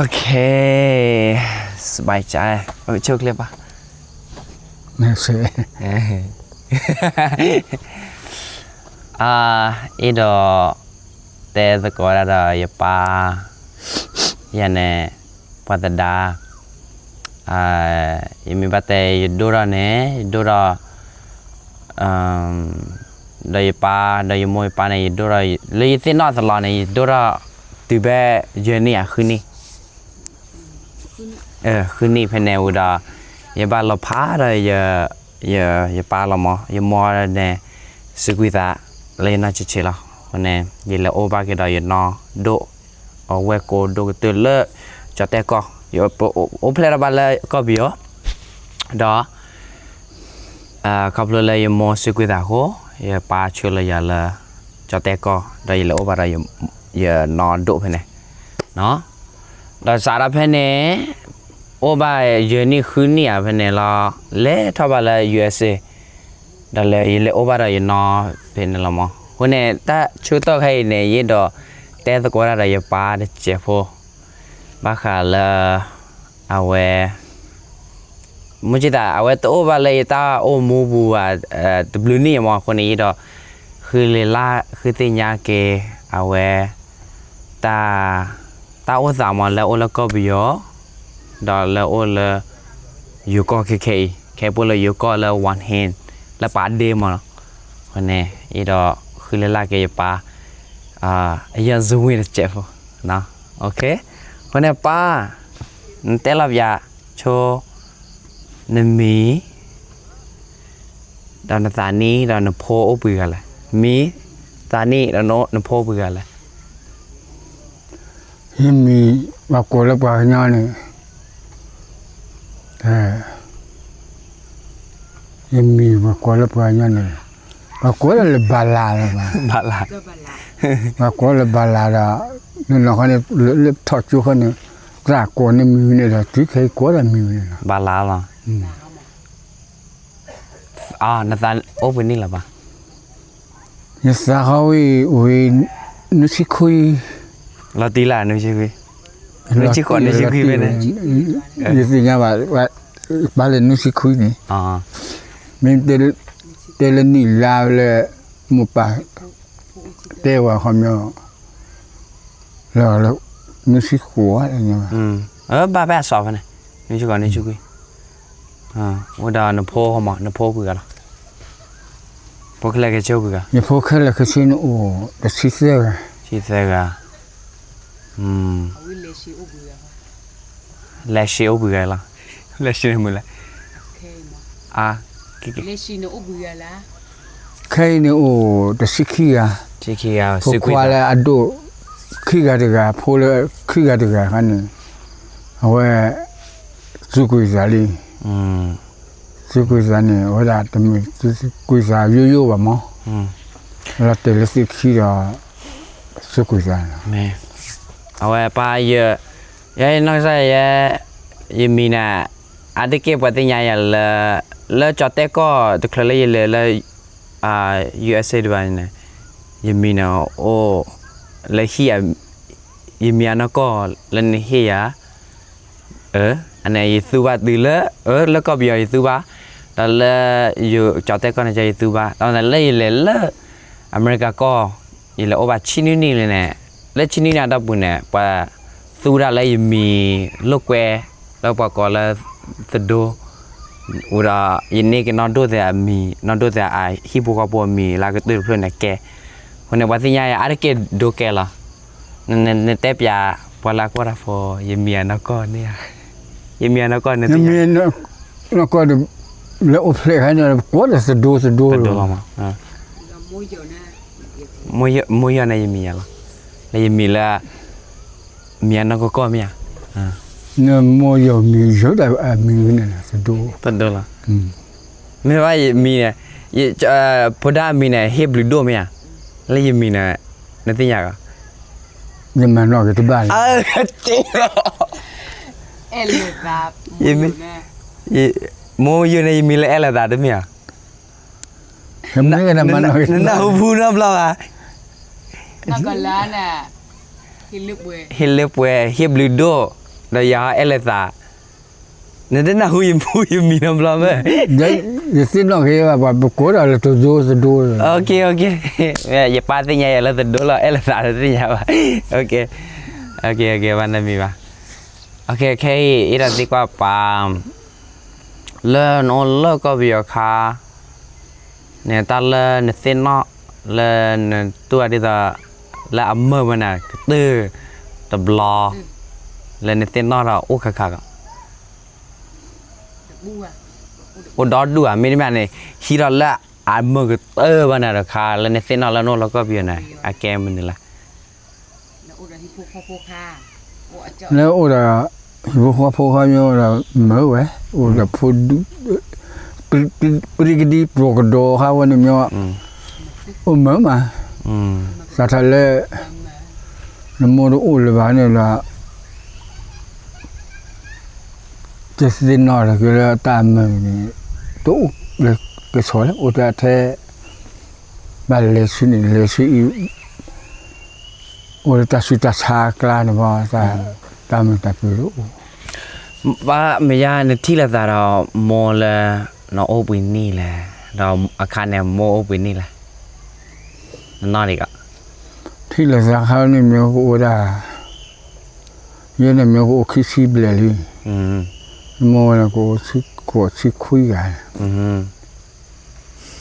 Okay, สบายใจ ပကဆိၣ်ချ့ဘၣ်. အ့ဒီး တဲသကိးဒၣ်ဒီးယပၢ် ယၤန့ၣ် ပှၤသဒါ ယမ့ၢ်ဘၣ်တဲ ယဒိၣ်ထီၣ်န့ၣ် ယဒိၣ်ထီၣ် ဒီးယပၢ် ဒီးယမိၢ်ယပၢ်န့ၣ် ယဒိၣ်ထီၣ် လၢယသ့ၣ်နီၣ်သလီၤန့ၣ် ယဒိၣ်ထီၣ် တုၤဖဲ ယဲၢ်နံၣ်ဧါ ဃုနံၣ် ဃုနံၣ်ဖဲန့ၣ်ဝံၤဒီး ယဘၣ်လီၤဖးဒီး ယပၢ်လီၤမး ယမိၢ်န့ၣ် စုကွံာ်သး လၢယနီၢ်ဆံးဆံးလီၤ. အဃိန့ၣ် ယလဲၤအိၣ်ဘၣ်က့ၤဒီးယနီၢ်ဒိၣ် အဝဲၢ်ကိဒိၣ်ကတၢၢ်လၢ ကၠီၣ်တဲၣ်ကီၢ် ယအိၣ်ဖျဲၣ်ထီၣ်ဘၣ်လၢကီၢ်ပယီၤ ဒီး ခီဖျိလၢယမိၢ်စုကွံာ်သးအဃိ ယပၢ်ဆှၢလီၤယၤလၢ ကၠီၣ်တဲၣ်ကီၢ် ဒီးယလဲၤအိၣ်ဘၣ်ဒီး ယနီၢ်ဒိၣ်ဖဲန့ၣ် ဒီးစးထီၣ်ဖဲန့ၣ် အိၣ်ဘၣ်ယဲၢ်နံၣ်ဃုနံၣ်ဧါဖဲန့ၣ်လီၤ လဲၤထီၣ်ဘၣ်လၢ ယူႇအက်စ်အေ ဒီးလဲၤ ယလဲၤအိၣ်ဘၣ်ဒီးယနီၢ်ဖဲန့ၣ်လီၤမး. အဃိန့ၣ် တၢ်ဆၢကတီၢ်ခဲအံၤန့ၣ် ယအဲၣ်ဒိးတဲသကိးတၢ်ဒီးယပၢ်တစဲးဖိ ဘၣ်ဃးလၢ အဝဲ မုၢ်ဆ့ၣ်သး အဝဲတအိၣ်ဘၣ်လၢယတၢ်အိၣ်မူပူၤဘၣ် တဘျုးနံၣ်မး အဃိန့ၣ် ယအဲၣ်ဒိး ဃုလ့လၢ် ဃုသ့ၣ်ညါက့ၤ အဝဲ တၢ် တၢ်အိၣ်သးမး လၢအိၣ်လၢကီၢ်ပယီၤ ဒီးလၢအိၣ်လၢ ယိၤကီၢ်ခဲခဲအံၤ ခဲအံၤပအိၣ်လၢယိၤကီၢ်လၢ ဝၣ်ဟ့ၣ် လၢပာ်ဒ့မးလီၤ. အဃိန့ၣ် ယအဲၣ်ဒိးဃုလ့လၢ်က့ၤယပၢ် အယွၤစွ့ၤတစဲးဖိ အဃိန့ၣ်ပၢ် နတဲလီၤပယၤဆိ နမံၤ ဒီးနသးနံၣ် ဒီးနဖိအိၣ်ပှဲၤဂၤလဲၣ်. မံၤ သးနံၣ် ဒီးနဖိအိၣ်ပှဲၤဂၤလဲၣ်. ယမံၤ ပှၤကိးလၢပှၤကညီန့ၣ် ယမံၤ ပှၤကိးလၢပှၤကညီန့ၣ် ပှၤကိးလၢလၢဘၤလးလၢၤဘၣ်. ပှၤကိးလၢဘၤလးဒီး နနီၢ်ခီန့ၣ် လၢထီၣ်ကၠိခီန့ၣ် သးကိးန့ၢ်မံၤန့ၣ်ဒီး တုၤခဲအံၤကိးဒၣ်မံၤန့ၣ်လီၤ. ဘၤလးလီၤ. နသးအိၣ်ပှဲၤနံၣ်လၢၤဘၣ်. ယသးဟီဝံၤ အိၣ်ဝံၤ နွံဆံခွံ လီၤတံၢ်လၢနွံဆံခွံ နွံဆံဃိး နွံဆံခွံဖဲန့ၣ် ယသ့ၣ်ညါဘၣ် ဘၣ်လၢနွံဆံခွံန့ၣ် မ့ၢ်တဲလၢနံၣ်လါလၢ မိၢ်ပၢ် တဲဝဲခီပညီ လၢ နွံဆံဃိး ဘၣ်ဖဲအစီၤဖဲန့ၣ် နွံဆံဃိး နွံဆံခွံ အိၣ်ဒီးနဖိမး နဖိပှဲၤဂၤလီၤ. ဖိခဲလၢာ်ခဲဆ့အိၣ်ပှဲၤဂၤ. ယဖိခဲလၢာ်ခဲဆ့န့ၣ်အိၣ်တဆံသၢဂၤ. ဆံသၢဂၤ. လဲၤဆံအိၣ်ပှဲၤဂၤလီၤ. လဲၤဆံန့ၣ်မုၢ်လဲၣ်. ခဲအံၤန့ၣ်အိၣ် တဆံခံဂၤ. ခံဂၤ ဖိခွါလၢအဒိၣ် ခံဂၤတဂၤ ဖိလၢခံဂၤတဂၤခါန့ၣ် အဝဲ စုကွံာ်သးလံ စုကွံာ်သးန့ၣ် အဝဲဒၣ်တမ့ၢ်စုကွံာ်သးယိယိဘၣ်မး လီၤတဲာ်လၢသ့ၣ်ခံဒီး စုကွံာ်သးန့ၣ် အဝဲပၢ်ယ ယဲနီၢ်ကစၢ်ယဲ ယမံၤန့ၣ် အါတက့ၢ်ပှၤသ့ၣ်ညါယၤလၢ လၢကၠီၣ်တဲၣ်ကီၢ်တချုးလၢယလဲၤလၢ ယူႇအက်စ်အေ တဘၣ်န့ၣ် ယမံၤန့ၣ်အိၣ် လၢဟံၣ် ယမံၤအနီၢ်ကီၢ်လၢနဟ့ၣ်ယၤ အန့ၣ်ယသူဘၣ်တုၤလၢ လၢကီၢ်ပယီၤယသူဘၣ် ဒီးလၢ ကၠီၣ်တဲၣ်ကီၢ်န့ၣ်ယသူဘၣ် ဒီးလၢယလဲၤလၢ အမဲရကၤကီၢ် ယလဲၤအိၣ်ဘၣ်ဆံနွံနံၣ်လံန့ၣ် လၢဆံနွံနံၣ်အတီၢ်ပူၤန့ၣ် ပှၤသူဒၣ်လၢယမံၤလိာ်ကွဲ လၢပှၤကိးလၢ သဒိ ဝံၤဒီး ယန့ၢ်က့ၤနီၢ်ဒိၣ်သ့ၣ်အမံၤ နီၢ်ဒိၣ်သ့ၣ်အဟံၣ်ဖိဃီဖိအမံၤ လၢကတၢၢ်တဖျၢၣ်န့ၣ်ကဲ အဃိန့ၣ် ပှၤသ့ၣ်ညါယၤအါတက့ၢ်ဒိကဲလီၤ. နတဲပျး ပှၤလၢအကွၢ်တၢ်ဖိ ယမံၤအနီၢ်ကီၢ်န့ၣ်ဧါ ယမံၤအနီၢ်ကီၢ်န့ၣ် ယမံၤနီၢ်ကီၢ် လၢအိၣ်ဖျဲၣ်ခါန့ၣ် ကိးဒီးသဒိသဒိလီၤ. မိၢ်ယီၤန့ၣ်ယမံၤယၤလီၤ. လၢယမံၤလၢ မံၤအနီၢ်ကီၢ်မ့ၢ်ဧါ. နမိၢ်ယီၤမံၤယိၤဒၣ်အမံၤန့ၣ် သဒိ သဒိလီၤ. မ့ၢ်ဘၣ်ယမံၤန့ၣ် ဖိဒၣ်အမံၤန့ၣ် ဟ့ၣ်ဘျုးဒိၣ်မ့ၢ်ဧါ. လၢယမံၤန့ၣ် နသ့ၣ်ညါကီး ယမၤနီၣ်က့ၤတဘၣ်လၢ မိၢ်ယိၤန့ၣ်ယမံၤလၢအဲၣ်လိာ်သးတမ့ၢ်ဧါ. နနၢ်ဟူဖူနီတဘျီဘၣ်. ဟ့ၣ်လၢပှဲၤ ဟ့ၣ်ဘျုးဒိၣ် ဒီးယၤအဲၣ်လၢသး, နတနၢ်ဟူယမူယမံၤနီတဘျီမ့ၢ်, ယသ့ၣ်နီၣ်က့ၤဘၣ် ပှၤပကိးဒီးလၢတဒိတဒိ, ယပၢ်သ့ၣ်ညါယၤလၢတဒိလီၤ အဲၣ်လၢသးတသ့ၣ်ညါဘၣ်, ဘၣ်နမံၤဘၣ်, ခဲအံၤ အဲၣ်ဒိးသံကွၢ်ပၢ် လၢနအိၣ်လၢကီၢ်ပယီၤခါန့ၣ် တၢ်လၢနသ့ၣ်နီၣ်လၢနတူၢ်အဒ်သိး လၢအမုာ်မနၤကတၢၢ်တဘျီ လၢနသ့ၣ်နီၣ်ဒီးအိၣ်ခါခါလီၤ, အိၣ်ဒီဒူၣ်ဧါ မ့တမ့ၢ်န့ၣ် ဟံးထီၣ်လၢအမုာ်ကတၢၢ်ဘၣ်နၤတခါ လၢနသ့ၣ်နီၣ်လၢနအိၣ်လၢကီၢ်ပယီၤန့ၣ် အကဲမနုၤလဲၣ်. လၢအိၣ်ဒီးဟံၣ်ဖိဃီဖိခါမ့ၢ်အိၣ်ဒီးမုာ်ဝဲ, အိၣ်ဒီးဖိဒူၣ်, ပရံကဒံပှၤကဒီးခါဝဲန့ၣ်မ့ၢ်, အိၣ်မုာ်မး, စးထီၣ်လၢ နမိၢ်တအိၣ်လၢၤဘၣ်န့ၣ်ဒီး တသ့ၣ်နီၣ်တဂ့ၤလၢတၢ်မုာ်န့ၣ် တအိၣ်လၢကဆီလၢအိၣ်တၢ်ထဲ ဘၣ်လဲၤဆူန့ၣ် လဲၤဆူအံၤ, အိၣ်လၢတၢ်ဆူးတၢ်ဆါအကျါန့ၣ်ဘၣ်, တၢ်မုာ်တၢ်ပၢၤတအိၣ်. ဘၣ်မ့ၢ်ယါ နထံၣ်လိာ်သးဒီးမိၢ်လၢ နအိၣ်ပှဲၤနံၣ်လဲၣ်, ဒီးအခါန့ၣ်မိၢ်အိၣ်ပှဲၤနံၣ်လဲၣ်, နနီၣ်ဒံးကီး. ထံၣ်လိာ်သးခါန့ၣ်မ့ၢ်ကအိၣ်ဒၣ်, ယဲန့ၣ်မ့ၢ်ကအိၣ်ခံဆံဘျဲၣ်လံ, မိၢ်ဝဲန့ၣ်ကအိၣ်ဆံခွံဂၤ.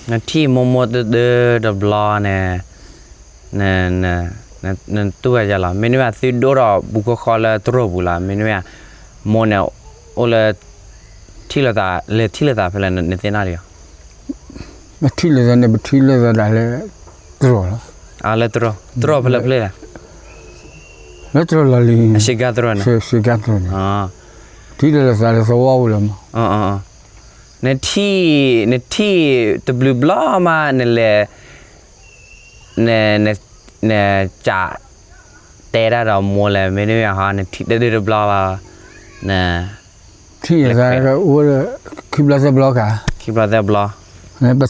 နထံၣ်မိၢ်မိၢ်တဒၢတဘျီန့ၣ် နတူၢ်ဝဲယါလီၤ, မ့တမ့ၢ်သုဒိၣ်ထီၣ်ပူၤဃီဃီလၢတြီၢ်ပူၤလီၤ, မ့တမ့ၢ် မိၢ်န့ၣ် အိၣ်လၢ ထံၣ်လိာ်သး လဲၤထံၣ်လိာ်သးဖဲလဲၣ် နသ့ၣ်နီၣ်ဒံးအီၤ. ပထံၣ်လိာ်သးန့ၣ် ပထံၣ်လိာ်သးဒၣ်လၢတြီၢ်လီၤ. လၢတြီၢ်, တြီၢ်ဖဲလဲၣ်ဖဲလဲၣ်, လၢတြီၢ်လီၤလံ, ရှ့ကါတြီၢ်န့ၣ်, ထံၣ်လိာ်သးလၢသဝီပူၤလီၤမး. နထံၣ်, နထံၣ်တဘျုးဘျီမး နလဲၤ နစးတဲတၢ်ဒီးမိၢ်လဲၣ်, မ့တမ့ၢ်ဟီ နထံၣ်တဒၢတဘျီလီၤ, န ထံၣ်လိာ်သးအိၣ် ခံဘျီသၢဘျီကါ, ခံဘျီသၢဘျီ, ပ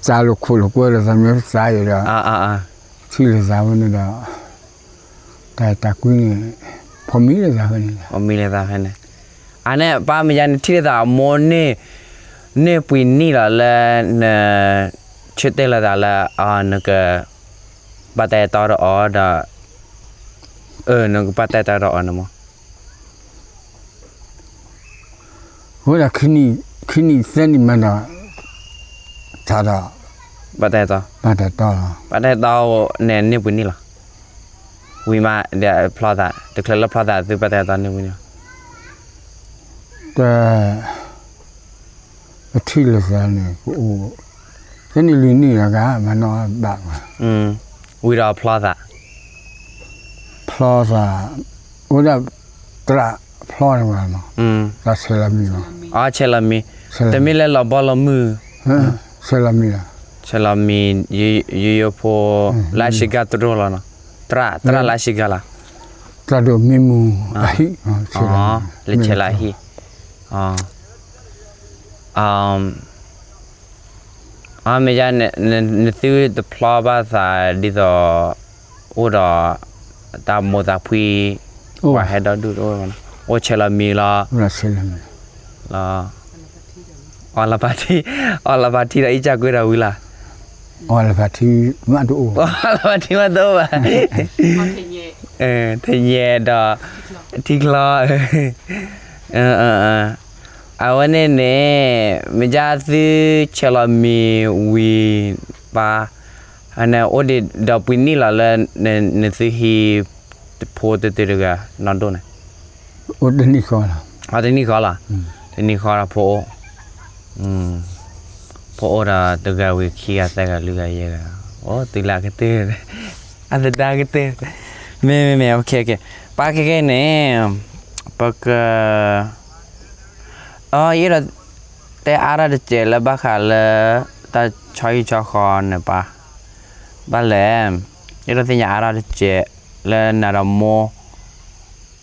စးလိာ်ခိၣ်လိာ်ကွဲလိာ်သးမ့ၢ်ပစးယံၤဒီး, ထံၣ်လိာ်သးဝဲန့ၣ်ဒီး တၢ်တၢ်ကွံန့ၣ် ဖီမံလိာ်သးဖဲန့ၣ်, ဖီမံလိာ်သးဖဲန့ၣ်, အန့ၣ် ပၢ်မ့ၢ်ယါ နထံၣ်လိာ်သးမိၢ်န့ၢ်, န့ၢ်ပှဲၤနံၣ်လီၤလၢ န ဆၢတဲာ်လိာ်သးလၢ နက ဘၣ်တၢ်အဲၣ်တီဒီးအီၤဒီး, အၢ နကဘၣ်တၢ်အဲၣ်တီဒီးအီၤန့ၣ်မး. ဝဲဒၣ် ခံနံၣ်သၢနံၣ်မးဒီး ထါဒီး ဘၣ်တၢ်အဲၣ်တီ, ဘၣ်တၢ်အဲၣ်တီလီၤ. ဘၣ်တၢ်အဲၣ်တီန့ၣ် န့ၢ်ပှဲၤနံၣ်လီၤ. ဝံၤမးဒီးဖျီသး တချုးလၢဖျီသးသုဘၣ်တၢ်အဲၣ်တီန့ၢ်ပှဲၤနံၣ်လီၤ. တ ပထံၣ်လိာ်သးန့ၣ် ကအိၣ် သၢနံၣ်လွံၢ်နံၣ်လီၤကါ မၤနီၣ်ဘၣ်မး. ဝံၤဒီးဖျီသး, ဖျီသး, အိၣ်ဒၣ် သရၣ်ဖျီန့ၣ်ဝဲမး, သရၣ်ဆဲးလီၤမံၤမး, ဆဲးလီၤမံၤ, တမ့ၢ်လၢလီၤဘီလီၤမုၢ်, ဆဲးလီၤမံၤလီၤ, ဆဲးလီၤမံၤ, ယိယိဖိ, လၢအရှ့ကါတြီၢ်လီၤနီၤ, သရၣ်, သရၣ်လၢအရှ့ကါလီၤ, သရၣ်ဒိၣ်မံမူ, အဟံၣ်, လၢဆဲးလီၤဟံၣ်, အမ့ၢ်ယါ နသုတဖျီဘၣ်သးဒ်သိး အိၣ်ဒီး တၢ်မိၢ်သးဖှံ, ပှၤဟဲဒီဒူၣ်တအိၣ်, အိၣ်ဆဲးလီၤမံၤလီၤ, လီၤ, အီလီၤဖးထံ, အီလီၤဖးထံဒီးအံၣ်ကၢ်ကွ့ဒီးဝံၤလီၤ, အီလီၤဖးထံမးတအိၣ်, အီလီၤဖးထံမးတအိၣ်ဘၣ်, ထညဲဒီး ထံချီ, အဝဲန့ၣ်န့ၣ် မ့ၢ်ယါသုဆဲးလီၤမံၤဝံၤပၢ်, အိၣ်ဒံးဒီးပှဲၤနံၣ်လီၤလၢ နသုဟံးဖိတတုၤတဂၤနီၢ်ဒိၣ်န့ၣ်, အိၣ်တနံၣ်ဃီလီၤ, တနံၣ်ဃီလီၤ, တနံၣ်ဃီဒီးဖိအိၣ်, ဖိအိၣ်ဒီးတဂၤဝံၤခံဂၤသၢဂၤလွံၢ်ဂၤယဲၢ်ဂၤ, အိၣ်တုၤလၢအကတၢၢ်, အသဒါကတၢၢ်, မ့ၢ်မ့ၢ်မ့ၢ် ပၢ်ခဲကဲန့ၣ် ပက အ ယအဲၣ်ဒိးတဲအါထီၣ်တစဲးလၢဘၣ်ဃးလၢ တၢ်ဆီဟံၣ်ဆီဃီန့ၣ်ပၢ်, ဘၣ်လဲၣ်, ယအဲၣ်ဒိးသ့ၣ်ညါအါထီၣ်တစဲးလၢနၤဒီးမိၢ်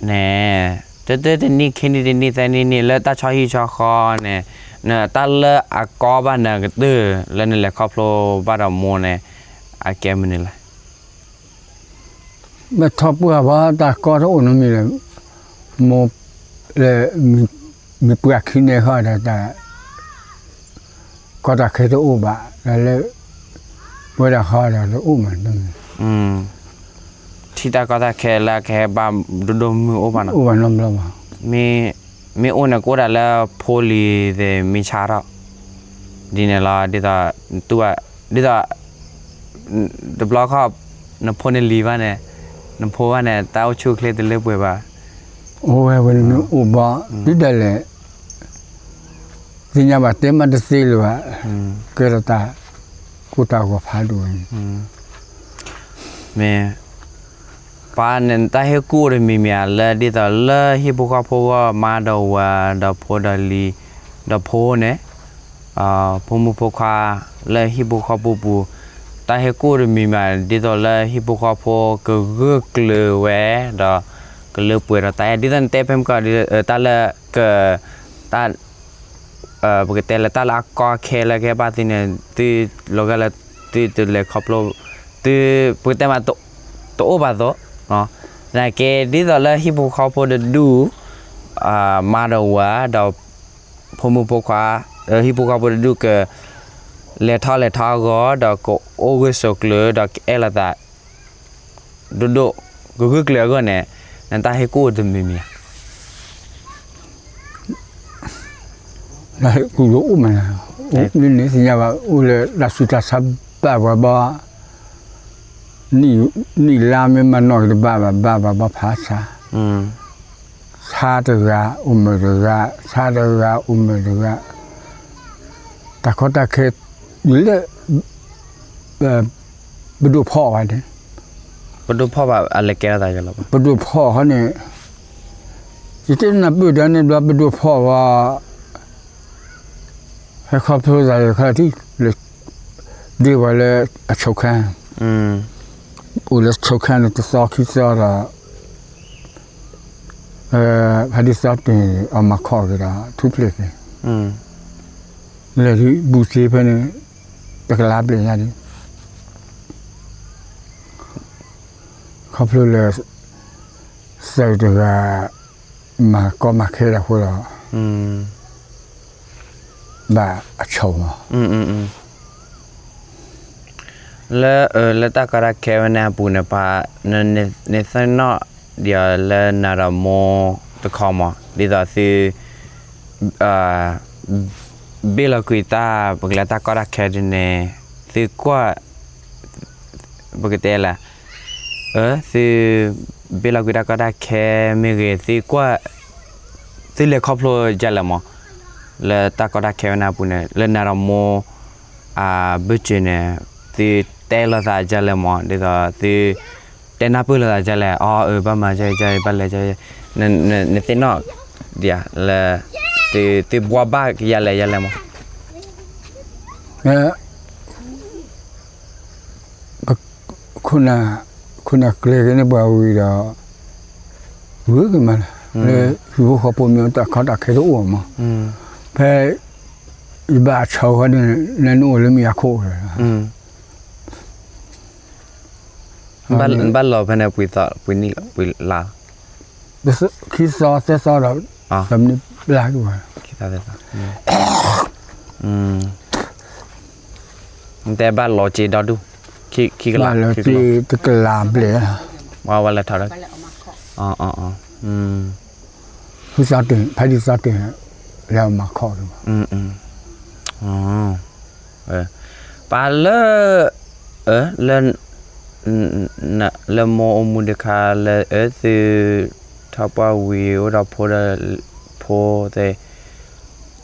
န့ၣ်, တၢတၢတနံၣ်ခံနံၣ်တနံၣ်သၢနံၣ်န့ၣ် လၢတၢ်ဆီဟံၣ်ဆီဃီန့ၣ်, တၢ်လၢအကီဘၣ်နၤကတၢၢ်လၢနလဲၤခီဖျိဘၣ်ဒီးမိၢ်န့ၣ် အကဲမနုၤလဲၣ်. မ့ၢ်ထီၣ်ပှၢ်ဘၣ်တၢ်ကီတအိၣ်နီတမံၤလၢၤ, မိၢ် လၢ မ့ၢ်ပှၤခံန့ၣ်ဃီဒီးတၢ် ကီတၢ်ခဲတအိၣ်ဘၣ်, ဒီးလၢ ပဝဲဒၣ်ဃီဒီးတအိၣ်မး, ထံၣ်တၢ်ကီတၢ်ခဲလၢအကဟဲဘၣ်ဒိၣ်ဒိၣ်မုၢ်အိၣ်ဘၣ်နီၤ, အိၣ်ဘၣ်နီတဘျီဘၣ်, မ့ၢ်အိၣ်န့ၣ်ကအိၣ်ဒၣ်လၢဖိလံၤသ့ၣ်မ့ၢ်ဆါထီၣ် ဒ်န့ၣ်လီၤ, ဒ်သိး ဒ်သိး တဘျီခီၣ် နဖိနလံၤဘၣ်န့ၣ်, နဖိဘၣ်န့ၣ် တၢ်အိၣ်ဆူၣ်အိၣ်ချ့တလၢပှဲၤဘၣ်, အိၣ်ဝဲဝဲန့ၣ်မ့ၢ်အိၣ်ဘၣ် ဒ်ဒၣ်လဲာ် သ့ၣ်ညါဘၣ်တဲမးတသ့လၢၤဘၣ်, ကဲထီၣ်တၢ်ကိၢ်တၢ်ဂီၤဖးဒိၣ်န့ၣ် မ့ၢ် ပှၤန့ၣ်တၢ်ဟ့ၣ်ကူၣ်အိၣ်တမံၤမံၤဧါ လၢဒ်သိးလၢဟံၣ်ဖိဃီဖိအဂီၢ် မါဒီးဝၤ ဒီးဖိဒီးလံၤ ဒီးဖိန့ၣ် ဖိမုၣ်ဖိခွါ လၢဟံၣ်ဖိဃီဖိပူၤ တၢ်ဟ့ၣ်ကူၣ်အိၣ်တမံၤမံၤ ဒ်သိးလၢဟံၣ်ဖိဃီဖိကဂၢၢ်ကျၢၤဝဲ ဒီးကလၢပှဲၤဒီးတၢ်အဲၣ် ဒ်သိးနတဲဖဲမုၢ်ကီၢ် တၢ်လၢက တၢ် ပကတဲလၢတၢ်လၢအကီအခဲလၢကဟဲဘၣ်သုန့ၣ် သုလီၤဂာ်လၢ သုတလဲၤခီဖျိ သု ပကတဲမး တအိၣ်ဘၣ်သိး သနာ်က့ ဒ်သိးလၢဟံၣ်ဖိဃီဖိတဒူၣ် မါဒီးဝၤ ဒီးဖိမုၣ်ဖိခွါ ဟံၣ်ဖိဃီဖိတဒူၣ်က လဲၤထီၣ်လဲၤထီအဂီၢ် ဒီးကအိၣ်ဂၢၢ်ဆိးကျၢၤ ဒီးကအဲၣ်လိာ်သး ဒိၣ်ဒိၣ် ကဂၢၢ်ကျၢၤအဂီၢ်န့ၣ် နတၢ်ဟ့ၣ်ကူၣ်အိၣ်တမံၤမံၤဧါ တၢ်ဟ့ၣ်ကူၣ်တအိၣ်မး, န့ၣ်သ့ၣ်ညါဘၣ် အိၣ်လၢတၢ်ဆူးတၢ်ဆါဘၣ်ပှၤဘီ, နံၣ်လါမ့ၢ်မၤနီၣ်က့ၤတဘၣ်ဘၣ် ဘၣ်ပှၤဘီဖးဆါ, ဆါတဂၤအိၣ်မုာ်တဂၤ, ဆါတဂၤအိၣ်မုာ်တဂၤ, တၢ်ကီတၢ်ခဲ လၢ ပဒိၣ်ဖီၣ်ဘၣ်န့ၣ်, ပဒိၣ်ဖီၣ်ဘၣ်အလဲၤကဲထီၣ်သးယလီၤ, ပဒိၣ်ဖီၣ်ဃီန့ၣ် ယတဲနၢ်ပၢၢ်ဒီးန့ၣ်ဘျီ ပဒိၣ်ဖီၣ်ဝဲ ဟဲခီဖျိသးယခီထံၣ်လၢ ဒ့ဝဲလၢအဆိးခါ, အိၣ်လၢဆိးခါန့ၣ် တသီခံသီဒီး ဖါတံၢ်သီတ့ၢ်အီၤမၤခီၣ်က့ၤဒီး ထူၣ်ဖျဲၣ်က့ၤ, လဲၤဒ်ဘူးသ့ဖဲန့ၣ် တကလးဘျဲၣ်ညါဒ် ခီဖျိလၢ သုးတဂၤ မၤကီမၤခဲတၢ်ဃိဒီး ဘၣ်အဆိးမး လၢ လၢတၢ်ကီတၢ်ခဲဝဲန့ၣ်အပူၤန့ၣ် ပှၤ နသ့ၣ်နီၣ်ဒံးအီၤလၢနၤဒီးမိၢ်တခီမး ဒ်သိးသု ဘ့ၣ်လီၤကွံာ်တၢ် ပကလဲၤတၢ်ကီတၢ်ခဲဒ်န့ၣ် သုကွၢ် ပကတဲလၢ သု ဘ့ၣ်လီၤကွံာ်တၢ်ကီတၢ်ခဲမ့ၢ်ဂ့ၤ သုကွၢ် သုလဲၤခီဖျိဒ်လဲၣ်မး လၢတၢ်ကီတၢ်ခဲဝဲန့ၣ်အပူၤန့ၣ် လၢနၤဒီးမိၢ် အဘၢၣ်စၢၤန့ၣ် သုတဲလိာ်သးဒ်လဲၣ်မး ဒ်သိးသု တဲနၢ်ပၢၢ်လိာ်သးဒ်လဲၣ် အီ အၢ ဘၣ်မၤဒ်အံၤ ဘၣ်လဲၤဒ်အံၤ နသ့ၣ်နီၣ်ဒံးဧါ လၢ သု သုဘှီဘၣ်ကယၤလဲၣ်ယၤလဲၣ်မး ခိၣ်နၢ်ကျဲၤက့ၤန့ၢ်ပှၤဝံၤဒီး ဝံၤက့ၤမးလၢ လၢဟံၣ်ဖိဃီဖိမ့ၢ်တၢ်ကီတၢ်ခဲတအိၣ်မး ဖဲ ယဘၣ်အဆီဃီန့ၣ် နအိၣ်လၢမ့ၢ်အခိၣ်လၢ ဘၣ်လီၤဖဲန့ၣ် ပှဲၤသီ ပှဲၤနံၣ် ပှဲၤလါ ခံသီသၢသီဒီး တမ့ၢ်ဘျါက့ၤဘၣ် နတဲဘၣ်လီၤစ့ဒီဒူၣ် ခံကလး ခံကလး တကလးဘျဲၣ် ဝဲလဲၤထီၣ်ဒီး ဖုသီတ့ၢ် ဖဲဒ်သီတ့ၢ် လဲၤအီၤမၤခီၣ်က့ၤဘၣ် ပှၤလၢ လၢ လၢမိၢ်အိၣ်မူဒံးခါ လၢအၢသု ထီၣ်ပှၢ်ဝံၤ အိၣ်ဒီးဖိဒီး ဖိသ့ၣ်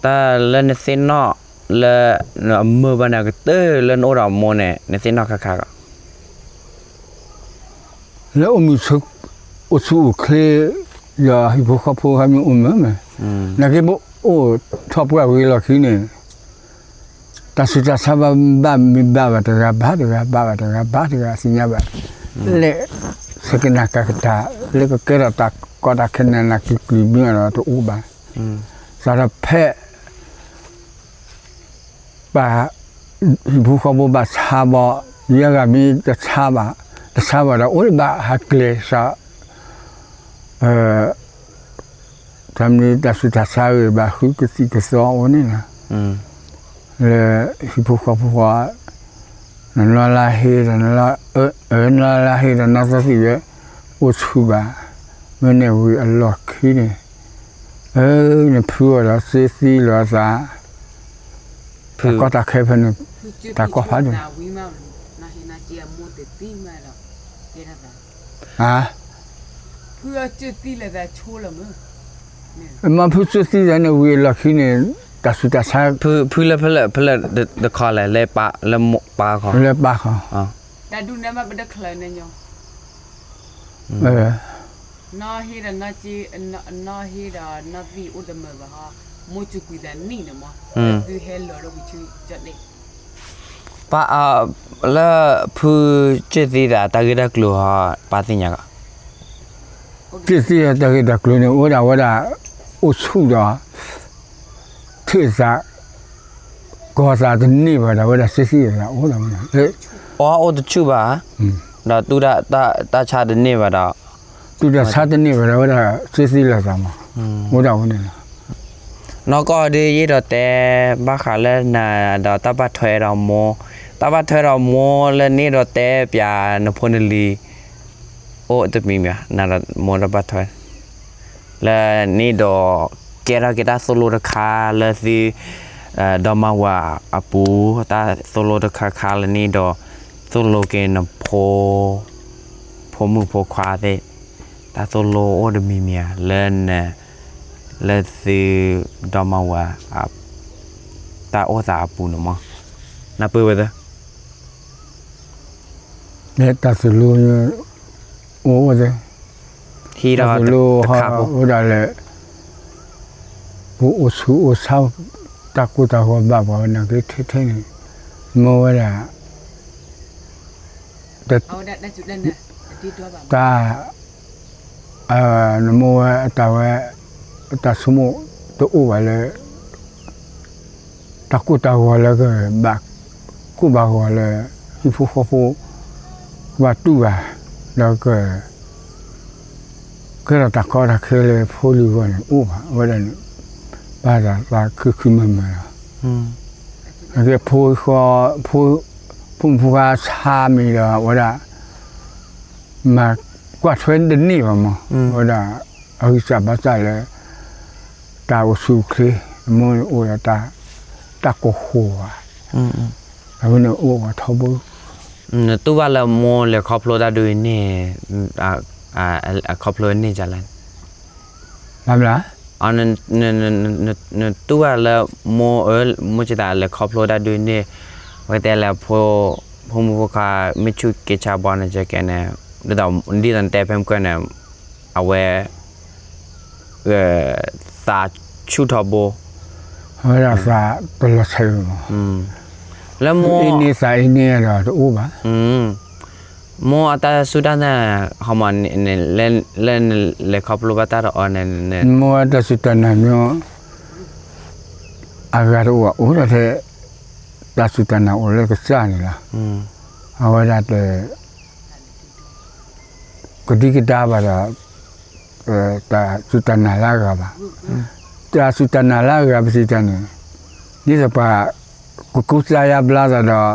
တၢ်လၢနသ့ၣ်နီၣ် လၢ အမုာ်ဘၣ်န့ၣ် ကတၢၢ်လၢနအိၣ်ဒီးမိၢ်န့ၣ် နသ့ၣ်နီၣ်ခါခါကီး လၢအိၣ်မုာ် အိၣ်ဆူၣ်အိၣ်ချ့ ဒီးဟံၣ်ဖိဃီဖိဟဲမ့ၢ်အိၣ်မုာ်မး နာ်က့ပအိၣ်ထီၣ်ပှၢ်ဝံၤလီၢ်ခံန့ၣ် တၢ်ဆူးတၢ်ဆါဘၣ်မ့ၢ်ဘၣ်ဘၣ်တဂၤဘၣ်တဂၤ ဘၣ်ဘၣ်တဂၤဘၣ်တဂၤ သ့ၣ်ညါဘၣ် လၢ ဆဲးကနၣ်ကၤကတၢၢ် လၢကကဲထီၣ်တၢ်ကီတၢ်ခဲနးနးကျံၤကျံၤမ့ၢ်ဒီးတအိၣ်ဘၣ် စးထီၣ်ဖဲ ပှၤ ဟံၣ်ဖိဃီဖိဘၣ်ဆါဘီ ယဲဂၤမ့ၢ်တဆါဘၣ် တဆါဘၣ်ဒီး အိၣ်လၢဘၣ်ဟးကျဲစး ပ တၢ်မနုၤတၢ်ဆူးတၢ်ဆါဂ့ၤဘၣ် ဃုကသံၣ်ကသီအိၣ်န့ၣ်လီၤ. လၢဟံၣ်ဖိဃီဖိဃီ နလီၢ်လၢဟ့ဒီး နလီၢ်လၢဟ့ဒီး နီၢ်သီသံၣ်ဝဲ အိၣ်ဆူၣ်ဘၣ်, မ့ၢ်န့ၣ်ဝံၤအလီၢ်ခံန့ၣ်, နဖုအီၤဒီး စ့သံလီၤအသး, တၢ်ကီတၢ်ခဲဖဲန့ၣ်, တၢ်ကီဖးဒိၣ် မ့ၢ်ဖုစ့သံလၢသးဝံၤမးလီၤ, ကဲထီၣ်သး, မ့ၢ်ဖုစ့သံလၢန့ၣ်ဝံၤအလီၢ်ခံန့ၣ်, တၢ်ဆူးတၢ်ဆါ, ဖုလၢဖဲလဲၣ်, ဖဲလဲၣ်တခီလဲၣ်, လၢပၢ်ခီ, လၢပၢ်ခီ, တၢ်ဒုးနဲၣ်မးပတချုးန့ၣ်ညီ, နီၢ်ဟ့ဒီးနီၢ်သံၣ်အိၣ်တမုာ်ဘၣ်ဟီ, မိၢ်စူးကွံာ်သးနံၣ်န့ၣ်မး, သုဟဲလီၤဒီးဝံၤဆူကၠီၣ်တဲၣ် ပၢ်, လၢဖုစ့သံဒီးတၢ်ဂ့ၢ်တၢ်ကျိၤဟီ ပၢ်သ့ၣ်ညါကီး, စ့သံဒီးတၢ်ဂ့ၢ်တၢ်ကျိၤန့ၣ် အိၣ်ဒၣ်ဝဲဒၣ်, အိၣ်ဆူၣ်ဒီး, ထံၣ်သး, ကီၢ်သးတန့ၢ်ဘၣ်ဒီး ဝဲဒၣ်စ့သံဒီးအိၣ်ဒၣ်ဝဲ, အီအိၣ်တဆူၣ်ဘၣ်, ဒီးတူၢ်တၢ်ဆါတန့ၢ်ဘၣ်ဒီး, တူၢ်တၢ်ဆါတန့ၢ်ဘၣ်ဒီး ဝဲဒၣ်စ့သံလီၤသးမး, အိၣ်ဒၣ်ဝဲန့ၣ်လီၤ. နီၢ်ကီၢ်ဒ်ယအဲၣ်ဒိးတဲ, ဘၣ်ဃးလၢနၤဒီးတၢ်ဘၣ်ထွဲဒီးမိၢ်, တၢ်ဘၣ်ထွဲဒီးမိၢ်လၢနအဲၣ်ဒိးတဲပၠးနဖိနလံၤ, အိၣ်တမံၤမံၤ, နၤဒီးမိၢ်တၢ်ဘၣ်ထွဲ, လၢနအဲၣ်ဒိးကဲထီၣ်က့ၤတၢ်သိၣ်လိတခါလၢသု, ဒီမါဝၤအပူၤ, တၢ်သိၣ်လိတခါခါလၢနအဲၣ်ဒိး, သိၣ်လိက့ၤနဖိ ဖိမုၣ်ဖိခွါသ့ၣ်, တၢ်သိၣ်လိအိၣ်တမံၤမံၤဧါ, လၢန, လၢသု, ဒီမါဝၤ, တၢ်အိၣ်သးအပူၤန့ၣ်မး, နၢ်ပၢၢ်ဝဲသ့ၣ် တၢ်သိၣ်လိ, အိၣ်အိၣ်သ့ၣ်, တၢ်သိၣ်လိဟီ, အိၣ်ဒၣ်လဲာ်, ပအိၣ်ဆူၣ်အိၣ်ဆါ, တၢ်ကိၢ်တၢ်ဂီၤဘၣ်ပှၤဝဲန့ၣ်က့ထဲထဲန့ၣ်, မ့ၢ်ဝဲဒၣ် တၢ်, နမိၢ်ဝဲအတၢ်ဝဲ, တၢ်ဆိကမိၣ်တအိၣ်ဘၣ်လၢ, တၢ်ကိၢ်တၢ်ဂီၤလၢကဘၣ်, ကိၢ်ဘၣ်ဂီၤလၢ, ဟံၣ်ဖိဃီဖိ, ကဘၣ်တူၢ်ဘၣ်, ဒီးက ကဲထီၣ်တၢ်ကီတၢ်ခဲလၢဖိလံၤဂီၢ်န့ၣ်အိၣ်ဘၣ်, အဝဲဒၣ်န့ၣ်, ဘၣ်သးသးခုခုမၤမၤလီၤ, အကဲဖိဃီ, ဖိမုၣ်ဖိခွါဆါမံၤဒီး အဝဲဒၣ်, မၤကွၢ်ထွဲတန့ၢ်ဘၣ်မး, အဝဲဒၣ်, အဂံၢ်စၢ်ဘါစၢ်လၢ, တၢ်အိၣ်ဆူၣ်အိၣ်ချ့, အမိၢ်န့ၣ်အိၣ်ဒီးတၢ်, တၢ်ကိၢ်ဃိၣ်ဘၣ်, အဝဲန့ၣ်အိၣ်ဝဲထီဘိ နတူၢ်ဘၣ်လၢမိၢ်လဲၤခီဖျိတၢ်ဒုးန့ၣ်, ခီဖျိန့ၢ်ကလဲၣ်, ဘၣ်မနုၤ, နတူၢ်ဘၣ်လၢမိၢ်, မိၢ်စံးသးလဲၤခီဖျိတၢ်ဒုးန့ၣ်, ဝဲတဲလၢ, ဖိမုၣ်ဖိခွါ, မ့ၢ်ဆူၣ်က့ၤဆါဘီန့ၣ်ကဲန့ၣ်, ဒ်သိးနတဲဖဲမုၢ်ကၢန့ၣ်, အဝဲ သးဆူၣ်ထီဘိ, အဝဲဒၣ်သးတလီၤဆဲးလၢၤဘၣ်, လၢမိၢ်အ့န့သးအ့န့ဒီးတအိၣ်ဘၣ်, မိၢ်အတၢ်စူၢ်တၢ်နာ်, ဟီမး, လၢနလဲၤခီဖျိဘၣ်တၢ်ဒီးအီၤန့ၣ်, မိၢ်အတၢ်စူၢ်တၢ်နာ်မ့ၢ်, အဂၤတအိၣ်ဘၣ်အိၣ်ဒီးထဲ, တၢ်စူၢ်တၢ်နာ်အိၣ်လၢကစၢ်န့ၣ်လီၤ, အဝဲဒၣ်တ ကဒံကဒါဘၣ်ဒီး, တၢ်စူၢ်တၢ်နာ်လၢအဂၤဘၣ်, တၢ်စူၢ်တၢ်နာ်လၢအဂၤပစံးတၢ်န့ၣ်, ဒ်သိးပှၤ, ကကူစါယါဘျါသးဒီး,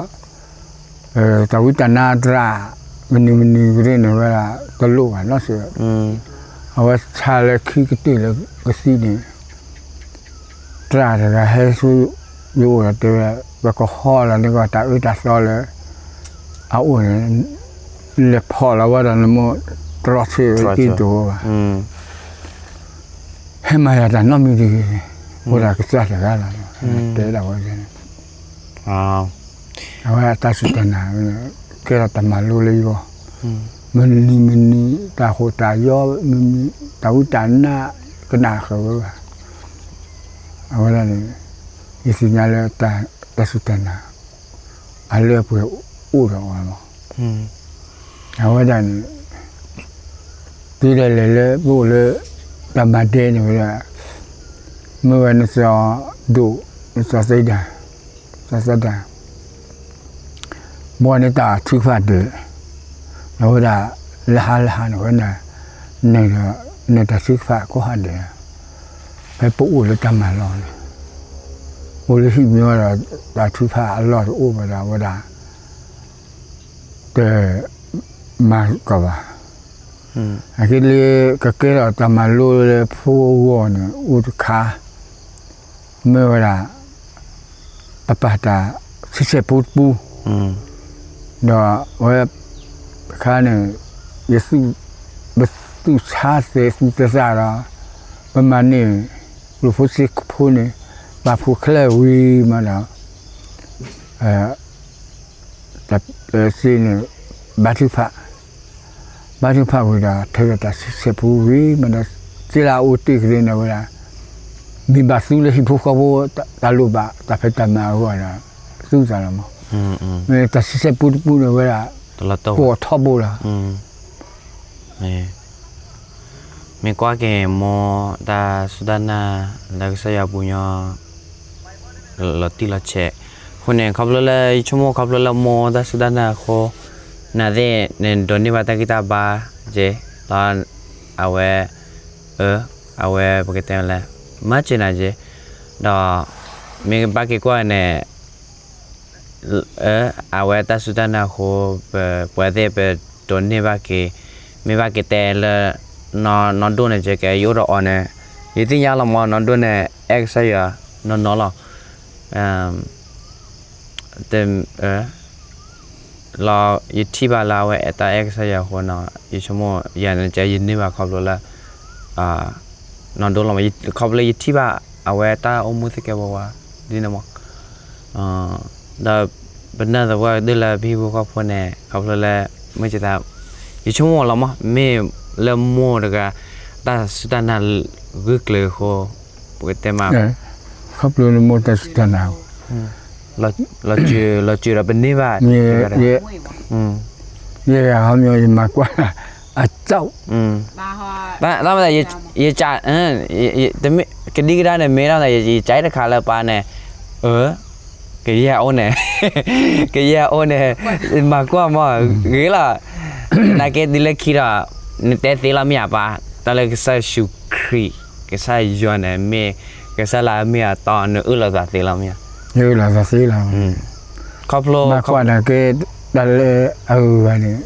တၢ်ဝံတၢ်နါတြၢ်, မနုၤမနုၤကရ့ၣ်န့ၣ်ဝဲဒၣ်တလိၣ်ဘၣ်နီတစဲး, အဝဲဆါလၢခံကတၢၢ်လၢကသံန့ၣ် တြၢ်တဂၤဟဲဆူယအိၣ်ဒီးတဲဝဲ, ပကဟီလီၤန့ၢ်ကီၢ်တၢ်အၢတၢ်သီလၢအအိၣ်န့ၣ်, လဲၤဖီၣ်လီၤဝဲဒီးနမိၢ်တြီဆၢတံၢ်တအိၣ်ဘၣ်, ဟဲမၤယၤတၢ်နီတမံၤတဂ့ၤ, အိၣ်ဒၣ်ကစၢ်တဂၤလီၤ, တဲဒၣ်ဝဲန့ၣ်, အဝဲတၢ်စူၢ်တၢ်နာ်, ကဲထီၣ်တၢ်မၤလိလၢယဂီၢ်, မနုၤမနုၤ, တၢ်ဟိးတၢ်ယီ, တၢ်ဝံတၢ်နါကနၣ်ဃုာ်ဝဲဘၣ်, အဝဲဒၣ်န့ၣ်, ယသ့ၣ်ညါလၢတၢ်စူၢ်တၢ်နာ်, အလၢအပှဲၤအိၣ်ဒီးအီၤလီၤ, အဝဲဒၣ်န့ၣ်, တုၤဒၣ်လဲာ်လၢပအိၣ်လၢ, တၢ်မၤဒဲန့ၣ်ဝဲဒၣ်, မ့ၢ်ဝဲနစီၤဒိၣ်, နစီၤသဒၢ်, စီၤသဒၢ် ဘီန့ၣ်တၢ်ထုကဖၣ်ဒဲး, ဒီးဝဲဒၣ်, လၢဟါလၢဟါန့ၣ်ဝဲဒၣ်, န, နတၢ်ထုကဖၣ်ကိးဟါဒဲး, ဖဲပအိၣ်လၢတၢ်မၤလီၢ်န့ၣ်, အိၣ်လၢဟံၣ်မ့ၢ်ဝဲဒီး တၢ်ထုကဖၣ်အလီၢ်တအိၣ်ဘၣ်ဒီး အဝဲဒၣ် တ မၤကီၢ်ဘၣ်. အက့လၢ ကကဲထီၣ်တၢ်မၤလိလၢဖိအဂီၢ်န့ၣ် အိၣ်တခါ မ့ၢ်ဝဲဒၣ် ပပာ်တၢ်ဆံဆဲၣ်ပူတပူ, ဒီးအဝဲ တခါန့ၣ် ယ ပသူၣ်ဆါသဲးသူၣ်သဲးသးဒီး ပမၤန့ၢ် ကျိၣ်ဖိစ့ဖိန့ၣ် ပာ်ဖှိၣ်ချၢဝံၤမးဒီး သ့န့ၣ် ဘါထုကဖၣ်, ဘါထုကဖၣ်ဝံၤဒီး ထုးဒီးတၢ်ဆံဆဲၣ်ပူဝံၤမးဒီး သ့လၢအအိၣ်တ့ၢ်ကသ့န့ၣ်ဝဲဒၣ် မ့ၢ်ဘၣ်သူလၢဟံၣ်ဖိဃီဖိ တၢ်လိၣ်ဘၣ်တၢ်ဖံးတၢ်မၤအဂီၢ်ဒီး သူၣ်သးလီၤမး, မ့ၢ်တၢ်ဆံဆဲၣ်ပူတပူန့ၣ်ဝဲဒၣ် ကိးထီဘိလီၤ. မ့ၢ်ကွၢ်က့ၤမိၢ်တၢ်စူၢ်တၢ်နာ် လၢကစၢ်ယွၤပူၤညီ လီၤတံၢ်လီၤဆဲး, အဃိန့ၣ် ခီဖျိလၢယဆိကမိၣ်ခီဖျိလၢမိၢ်တၢ်စူၢ်တၢ်နာ်အဃိ နာ်သ့ၣ်န့ၣ် ဒိးန့ၢ်ဘၣ်တၢ်ဂံၢ်တၢ်ဘါက့ၤ ဒီး အဝဲ အဝဲပကတဲလဲၣ် မၤစၢၤနၤက့ၤ, ဒီး မ့ၢ်ဘၣ်က့ၤကွၢ်န့ၣ် အဝဲတၢ်စူၢ်တၢ်နာ်အဃိ ပ ပှၤသ့ၣ်ပဒိးန့ၢ်ဘၣ်က့ၤ, မ့ၢ်ဘၣ်က့ၤတဲလၢ နီၢ်ဒိၣ်န့ၣ်ကဲကဲ ယအိၣ်ဒီးအီၤန့ၣ် ယသ့ၣ်ညါလီၤမး နီၢ်ဒိၣ်န့ၣ် အဲၣ်ကစၢ်ယွၤနီၢ်နီၢ်လီၤ. လီၤ ယထံၣ်ဘၣ်လၢအဝဲအဲၣ်တၢ်အဲၣ်ကစၢ်ယွၤအဃိန့ၣ် ယဆိကမိၣ်ယၤန့ၣ်ကဲ ယန့ၢ်ဘၣ်ခီဖျိလၢ နီၢ်ဒိၣ်လီၤမး, ခီဖျိလၢယထံၣ်ဘၣ်အဝဲတၢ်အိၣ်မူသကဲးပဝးဒ်န့ၣ်မး, ဒီးပနၢ်သပှၢ်ကတၢၢ်လၢပဟံၣ်ဖိဃီဖိန့ၣ် ခီဖျိလၢ မ့ၢ်ကသး ယဆိကမိၣ်လီၤမး မ့ၢ်လၢမိၢ်တဂၤ တၢ်စူၢ်တၢ်နာ်ဂုာ်ကျဲၤအဃိ ပကတဲမး ခီဖျိလၢမိၢ်တၢ်စူၢ်တၢ်နာ် လီၤစၢၤဒီးပန့ၢ်ဘၣ် ယဲ ယဲယၤဟီမ့ၢ်ယမၤကွၢ် အကၠီၣ် တၢ်မ့ၢ် ယကး ကဒံကဒါန့ၣ် မ့ၢ်တၢ်မ့ၢ် ယကးတခါလၢပၢ်န့ၣ် အၢ ကယဲၢ်အိၣ်န့ၣ် ကယဲၢ်အိၣ်န့ၣ် မၤကွၢ်မ့ၢ်ဂ့ၤလီၤ. နာ်က့တုၤလၢခံဒီး နတဲသ့လီၤမ့ၢ်ဧါပၢ်, တၢ်လၢကစၢ်ယ့ၣ်ၡူးခရံာ် ကစၢ်ယွၤန့ၣ် မ့ၢ်ကစၢ်လၢအမ့ၢ်အတီ နအၢၣ်လီၤသးသ့လီၤမ့ၢ်ဧါ. နအၢၣ်လီၤသးသ့လီၤ. ခီဖျိ မၤကွၢ်နာ်က့ တၢ်လၢအဂုၤအဂၤန့ၣ်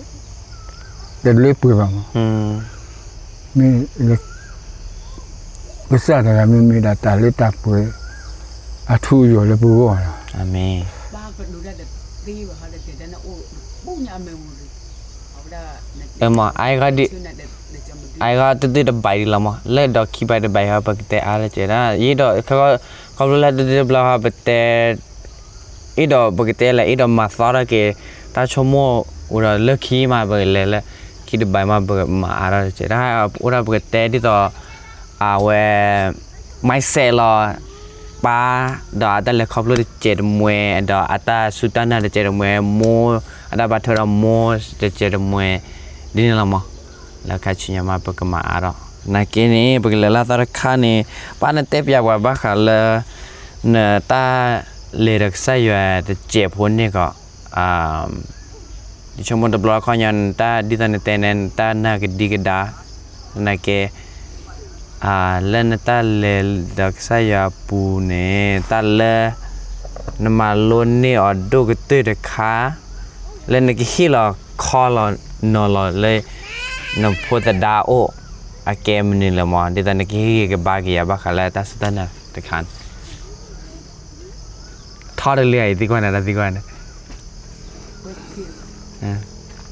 တဒုးပှဲၤဘၣ်မး မ့ၢ်လၢ ကစၢ်တဂၤမ့ၢ်မ့ၢ်ဒၣ်တၢ်လၢတၢ်ပှဲၤ အထူအယိာ်လၢပဂီၢ်လီၤ. အၤမ့ၣ်. မ့ၢ် အဂီၢ် အဂီၢ်တဒုတဘၣ်ဒံးလီၤမး လၢဒီးခံဘၣ်တဘၣ်ဟီ ပကတဲအါလၢကဲဒၣ် ယဒီး ခီဖျိလၢတဒုတဘျီဟီ ပတဲ အ့ၣ်ဒီးပကတဲလဲၣ် အ့ၣ်ဒီးမၤသီထီၣ်က့ၤ တၢ်ဆိကမိၣ်ဝံၤဒီးလၢခံမး ပကလဲၤလၢ ခံတဘၣ်မး ပကမၤအါထီၣ်တကဲး တၢ်အိၣ်ဒၣ်ပကတဲဒ်သိး အဝဲ mindset လီၤ ပၢ် ဒီးအတၢ်လဲၤခီဖျိတစဲးတမှဲ ဒီးအတၢ်စူၢ်တၢ်နာ်တစဲးတမှဲ မိၢ် အတၢ်ဘၣ်ထွဲဒီးမိၢ်တစဲးတမှဲ ဒ်န့ၣ်လီၤမး လၢခါဆူညါမး ပကမၤအါထီၣ် နာ်က့န့ၣ် ပကလဲၤလၢသီတခါန့ၣ် ပၢ်နတဲပျးပှၤဘၣ်ဃးလၢ နတၢ်လဲၤဒီးကစၢ်ယွၤတစဲးဖိန့ၣ်ကီး ယဆိကမိၣ်တဘျီခီညီ နတၢ်ဒ်သိးနတဲ နတၢ်နာ်ကဒံကဒါ နာ်က့ လၢနတၢ်လဲၤဒီးကစၢ်ယွၤအပူၤန့ၣ် တၢ်လၢ နမၤလိန့ၢ်အီၤဒိၣ်ကတၢၢ်တခါ လၢနကဟ့ၣ်လီၤခီလီၤနီၤလီၤလၢ နဖိသဒါအအိၣ် အကဲမနုၤလဲၣ်မး ဒ်သိးနကဟ့ၣ်ဂံၢ်ကဘါက့ၤယၤဘၣ်ဃးလၢတၢ်စူၢ်တၢ်နာ်တခါန့ၣ် ထီတလၢ ယသံကွၢ်နၤ တၢ်သံကွၢ်န့ၣ်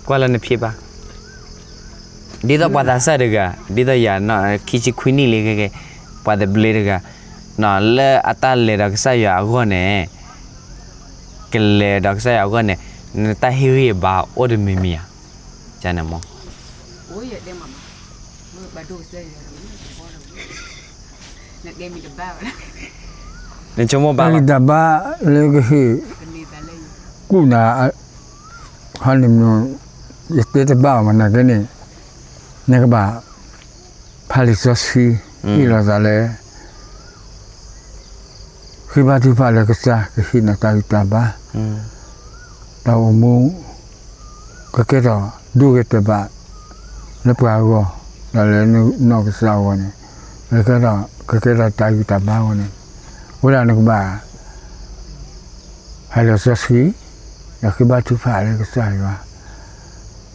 ကွၢ်လၢနဖံးဘၣ် ဒ်သိးပှၤသးစၢ်တဂၤ ဒ်သိးယၤ ခံဆံခွံနံၣ်လံ ပှၤသဘျ့တဂၤ လၢအတၢ်လဲၤဒီးကစၢ်ယွၤအဂီၢ်န့ၣ် ကလဲၤဒီးကစၢ်ယွၤအဂီၢ်န့ၣ် နတၢ်ဟ့ၣ်ဂံၢ်ဘါအိၣ်တမံၤမံၤဧါ ကန့ၣ်မး နဆိကမိၣ်ဘၣ်လီၤ တၢ်ဂံၢ်တၢ်ဘါလၢကဟ့ၣ် ကူၣ်နၤ ခီန့ၣ် ယတဲတဘၣ်အီၤမးနာ်က့န့ၣ် နကဘၣ် ဖးလံာ်စီဆှံ ဟ့ၣ်လီၤသးလၢ ဃ့ဘါထုကဖၣ်လၢကစၢ်ကဟ့ၣ်နၤတၢ်ဂံၢ်တၢ်ဘါ တၢ်အိၣ်မူ ကကဲထီၣ်ဒိၣ်ဂ့ၤတဘၣ် လၢပှၤအဂီၢ် ဒီးလၢနီၢ်ကစၢ်အဂီၢ်န့ၣ် ကဲထီၣ် ကကဲထီၣ်တၢ်ဂံၢ်တၢ်ဘါအဂီၢ်န့ၣ်, အိၣ်ဒၣ်နကဘၣ် ဟဲလီၤစီဆှံ, ဒီးဃ့ဘါထုကဖၣ်လၢကစၢ်ယွၤ,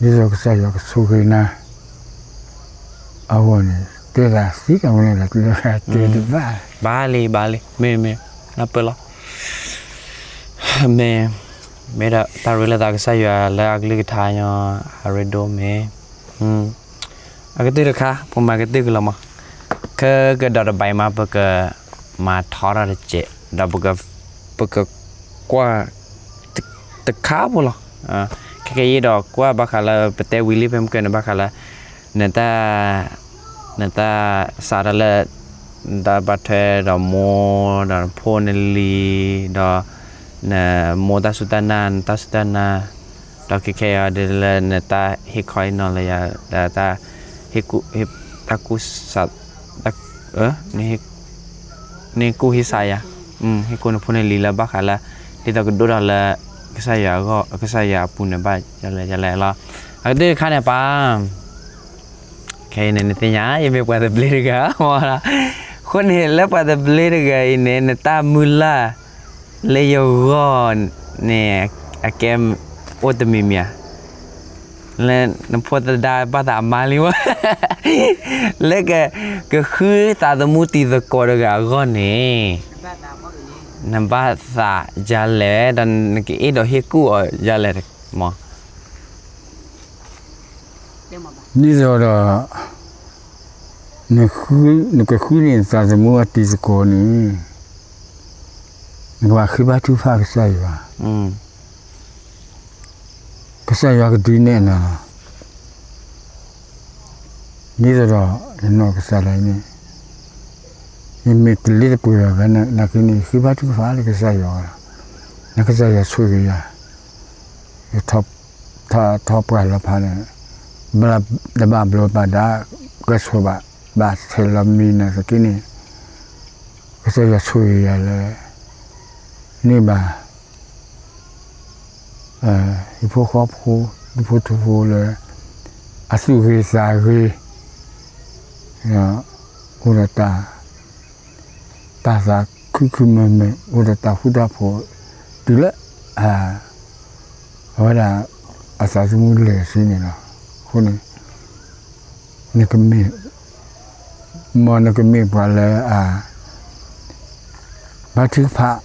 ဒ်သိးကစၢ်ယွၤကဆိၣ်ဂ့ၤနၤ အဂီၢ်န့ၣ် တဲသးသံတၢ်ဝဲန့ၣ်ဒီး တဲတဘၣ်. ဘၣ်လံ ဘၣ်လံ မ့ၢ်မ့ၢ် နပၢၢ်လီၤ. မ့ၢ် မ့ၢ်ဒီးတၢ်ရ့လိာ်သးကစၢ်ယွၤလၢအကလုၢ်ကထါညီ အရ့ဒိၣ်မ့ၢ် အကတၢၢ်တခါ ပမၤကတၢၢ်ကလီၤမး, ခဲကဒီးတဘၣ်အံၤမး ပကမၤထီထီၣ်တစဲး ဒီးပက ပကကွၢ် တခါဖိလီၤ. ခဲကယံာ်ဒီးကွၢ်ဘၣ်ဃးလၢ ပတဲဝံၤလံဖဲမုၢ်ကၢန့ၣ် ဘၣ်ဃးလၢ နတၢ် နတၢ်စးထီၣ်လၢ နတၢ်ဘၣ်ထွဲဒီးမိၢ် ဒီးနဖိနလံၤ ဒီး နမိၢ်တၢ်စူၢ်တၢ်နာ် နတၢ်စူၢ်တၢ်နာ် ဒီးခဲခဲအံၤဒ်လၢနတၢ်ဟ့ၣ်ခီဟ့ၣ်နီၤလၢယၤ ဒီးတၢ် ဟ့ၣ်ကူၣ် ဟ့ၣ် တၢ်ကူၣ်စး တၢ် န နဟ့ၣ်ကူၣ်ဟ့ၣ်ဆးယၤ, ဟ့ၣ်ကူၣ်နဖိနလံၤလၢဘၣ်ဃးလၢ ဒ်သိးကဒိၣ်ထီၣ်လၢ ကစၢ်ယွၤအဂီၢ် ကစၢ်ယွၤအပူၤန့ၣ် ဘၣ်ယလဲၣ်ယလဲၣ်လီၤ. အကတၢၢ်တခါန့ၣ်ပၢ် ခဲအံၤန့ၣ် နသ့ၣ်ညါ ယမ့ၢ်ပှၤသဘျ့တဂၤ အဃိန့ၣ် လၢပှၤသဘျ့တဂၤအံၤန့ၣ် နတၢ်မုၢ်လၢ် လၢယဂီၢ်န့ၣ် အကဲအိၣ်တမံၤမံၤဧါ, လၢနဖိသဒါဘၣ်သးအမါလံဝဲ လၢက ကဃုသးသမူတံၤသကိးတဂၤအဂီၢ်န့ၣ် နဘၣ်သးဒ်လဲၣ် ဒီးနကအ့ၣ်ဒိးဟ့ၣ်ကူၣ်အီၤဒ်လဲၣ်မး. ဒ်သိးဒီး နကဃုန့ၢ်သးသမူအတံၤသကိးန့ၣ် နကဘၣ်ဃ့ဘါထုကဖၣ်ကစၢ်ယွၤ, ကစၢ်ယွၤကဒုးနဲၣ်နၤလီၤ. ဒ်သိးဒီး ယနီၢ်ကစၢ်ဒၣ်အံၤန့ၣ် ယမ့ၢ်တလ့တပှဲၤဘၣ် နာ်က့န့ၣ် ဃ့ဘါထုကဖၣ်လၢကစၢ်ယွၤလီၤ. နကစၢ်ယွၤဆိၣ်ဂ့ၤယၤ ထီၣ်ပှၢ်လီၤဖးန့ၣ် တဘၣ်ဘျီဘၣ်ဒါ ကဲဆိဘၣ် ဘၣ်ဆဲးလီၤမံၤနာ်သက့န့ၣ် ကစၢ်ယွၤဆိၣ်ဂ့ၤယၤလၢ န့ၢ်ဘၣ် ဟံၣ်ဖိဃီဖိ ဒူၣ်ဖိထၢဖိလၢ အသူၣ်ဂ့ၤသးဂ့ၤ အိၣ်ဒီးတၢ် တၢ်သးခုခုမုာ်မုာ် အိၣ်ဒီးတၢ်ဃူတၢ်ဖိး တုၤလၢ အဝဲဒၣ် အသးသမူလၢာ်ဆ့န့ၣ်လီၤ. အဃိန့ၣ် နကမ့ၢ် မ်နကမ့ၢ်ပှၤလၢအ ဘါထုကဖၣ်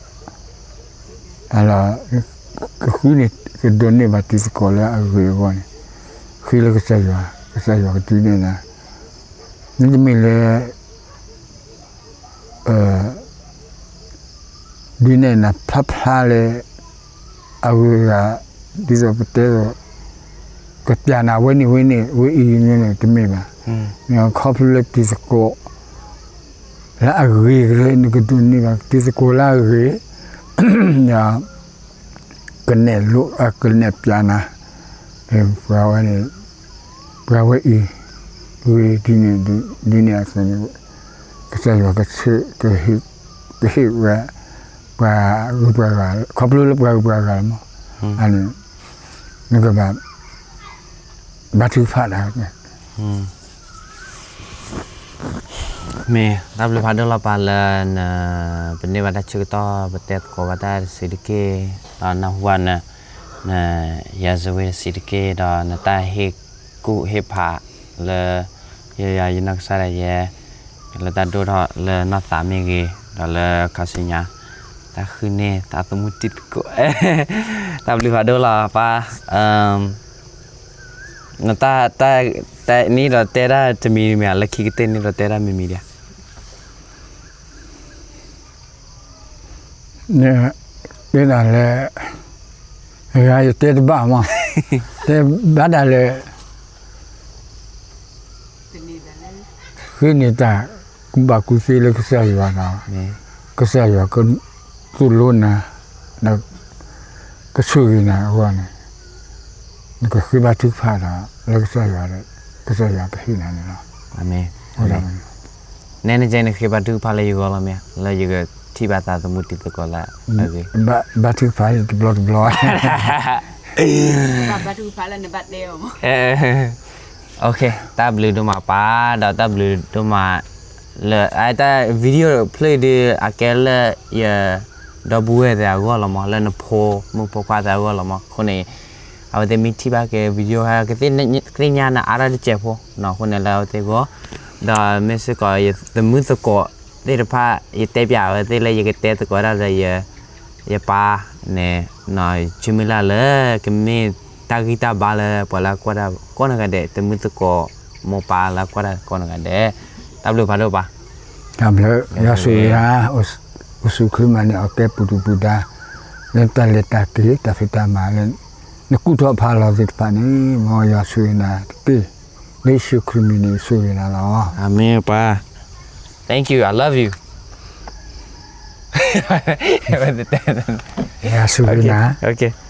ကဃုန့ၢ် ကဒိးန့ၢ်ဘၣ်တံၤသကိးလၢအဂ့ၤအဂီၢ်န့ၣ် ဃ့လၢကစၢ်ယွၤ ကစၢ်ယွၤကဒုးနဲၣ်နၤ, မ့တမ့ၢ်လၢ ဒုးနဲၣ်နၤဖျါဖျါလၢ အဂုၤအဂၤ ဒ်သိးပတဲသိး ကပျးနၤဝဲန့ၣ်ဝဲန့ၣ် ဝဲအံၤန့ၣ်တမ့ၢ်ဘၣ်. ခီဖျိလၢတံၤသကိး လၢအဂ့ၤကရၢ နကဒိးန့ၢ်ဘၣ် တံၤသကိးလၢအဂ့ၤ ကနဲၣ်လိ ကနဲၣ်ပျးနၤ ပှၤဝဲန့ၣ် ပှၤဝဲအံၤ ဂ့ၤဒ်န့ၣ် ဒ်န့ၣ်အသိးန့ၣ် ကစၢ်ယွၤကဆၢ ကဟ့ၣ်ဝဲ ပှၤဂုၤပှၤဂၤ ခီဖျိလၢပှၤဂုၤပှၤဂၤလီၤမး အန့ၣ် နကဘၣ် ဘါထုကဖၣ်တၢ် မ့ၢ်တၢ်ဘျုးဖးဒိၣ်လီၤပၢ်လၢ ပန့ၢ်ဘၣ်တၢ်ဆၢကတီၢ် ပတဲသကိးဘၣ်တၢ်တဆံးတက့ၢ် ဒီးနၢ်ဟူဘၣ်န န ရာဇဝင် တဆံးတက့ၢ် ဒီးနတၢ်ဟ့ၣ်ကူၣ်ဟ့ၣ်ဖးလၢ ယယနီၢ်ကစၢ်ဒၣ်ယဲ လၢတၢ်ဒိၣ်ထီၣ်လၢနီၢ်သးမ့ၢ်ဂ့ၤ ဒီးလၢခါဆူညါ တၢ်ဃုန့ၢ်သးသမူတံၤသကိး တၢ်ဘျုးဖးဒိၣ်လီၤပၢ် နတၢ် တၢ် တၢ်န့ၣ်ဒီးတဲတၢ်တမံၤမံၤ လၢခံကတၢၢ်န့ၣ်ဒီးတဲတၢ်မံၤမံၤဒံး တဲဒၣ်လၢ ယတဲတဘၣ်မး တဲဘၣ်ဒၣ်လၢ ဃ့န့ၢ်တၢ် ကူၣ်ဘၣ်ကူၣ်သ့လၢကစၢ်ယွၤဒီး ကစၢ်ယွၤကသိၣ်လိနၤ ဒီး ကဆိၣ်ဂ့ၤနၤအဂီၢ်န့ၣ် နကဃ့ဘါထုကဖၣ်ဒီး လၢကစၢ်ယွၤဒီး ကစၢ်ယွၤကဟ့ၣ်နၤန့ၣ်လီၤ. နဲနကဲနဃ့ဘါထုကဖၣ်လၢယဂီၢ်လီၤမ့ၢ် လၢယကထံၣ်ဘၣ်သးသမူတံၤသကိးလၢအဂ့ၤ ဘါထုကဖၣ်တဘျီတဘျီ တၢ်ဘျုးဒိၣ်မးပၢ် ဒီးတၢ်ဘျုးဒိၣ်မး လၢအတၢ် video ဖျၢၣ်ဒုး အကဲလၢယ ဒီပုၢ်ဝဲၢ်သ့ၣ်အဂီၢ်လီၤမး, လၢနဖိမုၣ်ဖိခွါသ့ၣ်အဂီၢ်လီၤမး. အဃိန့ၣ် အဝဲသ့ၣ်မ့ၢ်ထံၣ်ဘၣ်က့ၤ video ကသ့ၣ်ညါနၤအါဒၣ်တစဲးဖိနီၤ. အဃိန့ၣ်လၢအဝဲသ့ၣ်အဂီၢ်, ဒီးမ့ၢ်စ့ၢ်ကီးယသမုၢ်သကိးသ့ၣ်တဖၣ် ယတဲပၠးအဝဲသ့ၣ်လၢယကတဲသကိးတၢ်ဒီးယ ယပၢ်န့ၣ်, ယဆၢမုၢ်လၢ်လၢ ကမ့ၢ်တၢ်ဂံၢ်တၢ်ဘါလၢပှၤလၢကွၢ်တၢ်ကိးနီၢ်ဂၤဒဲး, သမုၢ်သကိးမိၢ်ပၢ်လၢကွၢ်တၢ်ကိးနီၢ်ဂၤဒဲး, တၢ်ဘျုးဖးဒိၣ်ပၢ်. တၢ်ဘျုး, ယွၤဆိၣ်ဂ့ၤနၤ, အိၣ်ဆူၣ်ချ့မးန့ၣ် အကဲပူၤဒုၣ်ပူၤဒါ လၢတၢ်လဲၤတၢ်က့ၤ တၢ်ဖံးတၢ်မၤလၢ နကူၣ်ထီၣ်ဖးလီၤသ့ၣ်တဖၣ်န့ၣ် မ်ယွၤဆိၣ်ဂ့ၤနၤတက့ၢ်. လၢယ့ၣ်ၡူးခရံာ်မံၤန့ၣ် ယဆိၣ်ဂ့ၤနၤလီၤ. အၤမ့ၣ်ပၢ်. Thank you, I love you. ယွၤဆိၣ်ဂ့ၤနၤ.